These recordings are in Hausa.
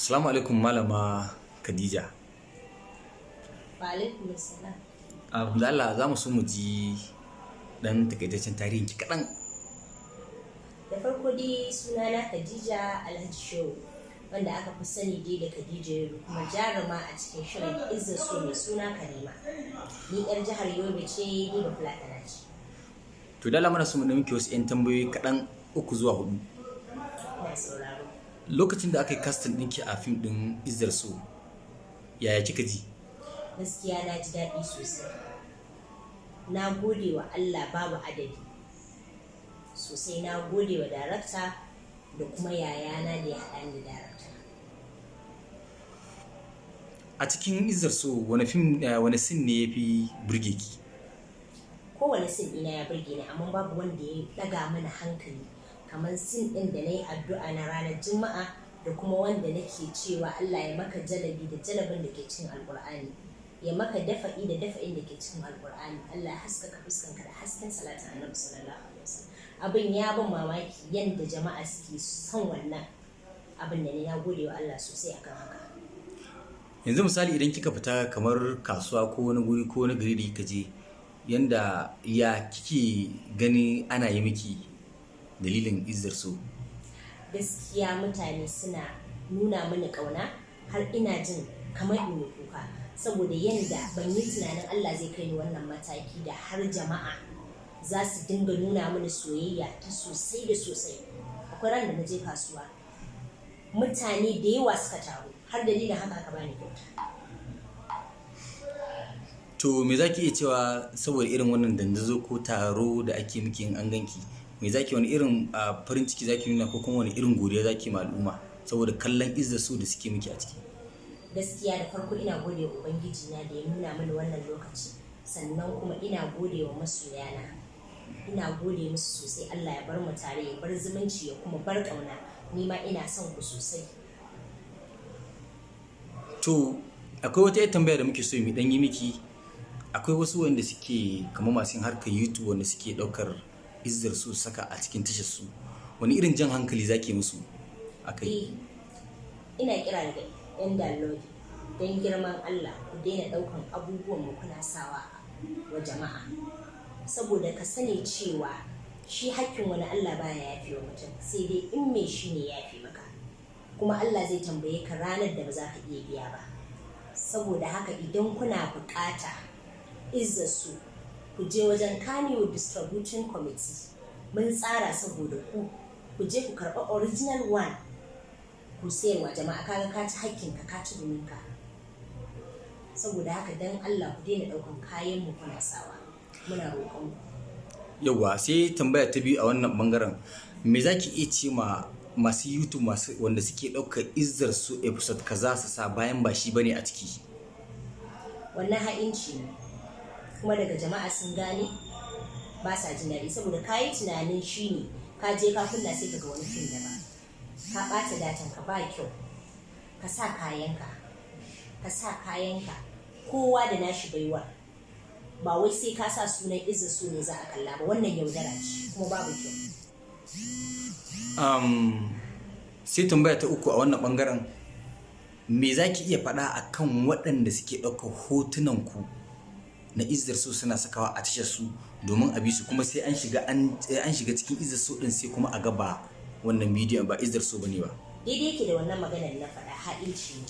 Assalamu alaikum, Malama Khadija. Wa alaikum assalam. Da Allah za mu so mu ji dan takaitaccen tarihin ki kaɗan. Da farko dai, sunana Khadija Alhaji Shehu, wanda aka fi sani dai da Khadija Yobe, kuma jaruma a cikin shirin Izzar So mai suna Karima. Ni yar jihar Yobe ce, ni Bafulatana ce. To, da Allah muna so mu ɗan miki wasu 'yan tambayoyi kaɗan, uku zuwa hudu. Ina sauraro. Lokacin da aka yi casting ɗinki a fim ɗin Izzar So, yaya kika ji? Gaskiya na ji daɗi sosai. Na gode wa Allah babu adadi. Sosai na gode wa darakta da kuma yayana da ya haɗa ni da darakta. A cikin Izzar So, wani fim wani scene ne ya fi burge ki? Kowane scene ɗina ya burge ni, amma babu wanda ya ɗaga mana hankali kamar scene ɗin da na yi addu'a na ranar Juma'a, da kuma wanda nake cewa Allah ya maka jalabi da jalabin da ke cikin Alƙur'ani, ya maka dafa'i da dafa'in da ke cikin Alƙur'ani, Allah ya haskaka fuskanka da hasken salatin Annabi sallallahu alaihi wasallam. Abin ya ban mamaki yanda jama'a suke son wannan abin da ni na gode wa Allah sosai akan haka. Yanzu misali, idan kika fita kamar kasuwa ko wani guri ko wani gari da kika je, yanda ya kike gani ana yi miki dalilin Izzar So? Gaskiya mutane suna nuna mini ƙauna har ina jin kamar in yi kuka, saboda yanda ban yi tunanin Allah zai kai ni wannan mataki da har jama'a za su dinga nuna mini soyayya ta sosai da sosai. Akwai ran da na je kasuwa, mutane da yawa suka taru, har dalilin haka aka bani kyauta. To, me zaki iya cewa saboda irin wannan dandazo ko taro da ake miki in an ganki? Me zaki, wani irin farin ciki zaki nuna, ko kuma wani irin godiya zaki ma al'umma saboda kallon Izzar So da suke miki a ciki? Gaskiya da farko ina gode wa Ubangiji na da ya nuna mini wannan lokaci, sannan kuma ina gode wa masoyana, ina gode musu sosai. Allah ya bar mu tare, ya bar zumunci, ya kuma bar ƙauna. Ni ma ina son ku sosai. To, akwai wata 'yar tambaya da muke so mu dan yi miki. Akwai wasu wanda suke kamar masu yin harkar YouTube, wanda suke daukar Izzar So saka a cikin tashar su. Wani irin jan hankali zaki musu akai? Eh, ina kira daga yan download, don girman Allah ku daina daukan abubuwan mu kuna sawa wa jama'a, saboda ka sani cewa shi hakkin wani Allah baya yafe wa mutum, sai dai in me shi ne yafe maka, kuma Allah zai tambaye ka ranar da ba za ka iya biya ba. Saboda haka idan kuna bukata Izzar So, ku je wajen Kano Distributing Committee. Mun tsara saboda ku, ku je ku karɓa original one ku sayarwa jama'a. Kaga ka ci hakkinka, ka ci guminka. Saboda haka dan Allah ku daina ɗaukan kayan mu kuna sawa, muna roƙon ku. Yauwa, sai tambaya ta biyu a wannan bangaren: me zaki iya ce ma masu YouTube, masu wanda suke ɗaukar Izzar So episode kaza su sa bayan ba shi bane a ciki? Wannan ha'inci ne, kuma daga jama'a sun gane ba sa jin daɗi, saboda ka yi tunanin shi ne, ka je ka kunna, sai ka ga wani fim daban, ka ɓata datan ka. Ba kyau. Ka sa kayanka, ka sa kayanka. Kowa da nashi baiwa, ba wai sai ka sa sunan Izzar So ne za a kalla ba. Wannan yaudara ce, kuma babu kyau. Sai tambaya ta uku a wannan bangaren: me za ki iya faɗa a kan waɗanda suke ɗaukar hotunan ku na Izzar So suna sakawa a tashar su domin a bi su, kuma sai an shiga cikin Izzar So din, sai kuma a ga ba wannan bidiyon ba Izzar So bane ba? Daidai yake da wannan maganar na faɗa, ha'inci ne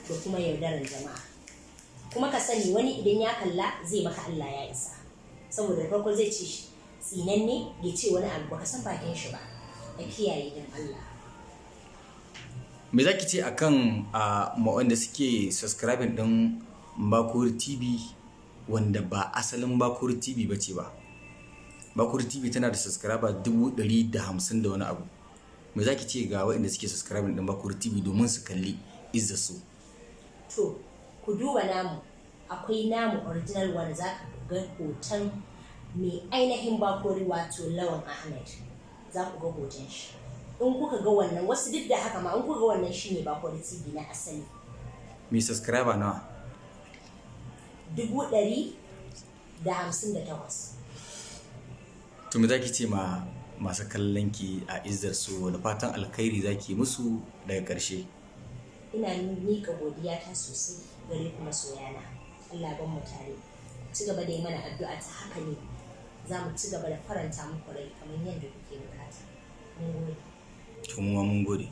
da kuma yaudarar jama'a. Kuma ka sani, wani idan ya kalla zai maka Allah ya isa, saboda da farko zai ce tsinanne, ya ce wani abu, baka san bakin shi ba. A kiyaye don Allah. Me za ki ce akan a wanda suke subscribing din Bakuri TV wanda ba asalin Bakuri TV ba ce ba? Bakuri TV tana da subscriber 150,000 da wani abu. Me za ki ce ga waɗanda suke subscribing din Bakuri TV domin su kalli Izzar So? To, ku duba namu, akwai namu original one, za ka ga hoton mai ainihin Bakori, wato Lawan Ahmed, za ku ga hoton shi. In kuka ga wannan, wasu duk da haka ma, in kuka ga wannan, shine Bakori TV na asali. Mai subscriber nawa? 158,000. To, me za ki ce ma masu kallon ki a Izzar So da fatan alkhairi zaki musu daga ƙarshe? Ina miƙa godiyata sosai gare ku masoyana. Allah ban mu tare. Ci gaba da yi mana addu'a, ta haka ne za mu ci gaba da faranta muku rai kamar yadda kuke bukata. Mun gode. To mu ma mun gode.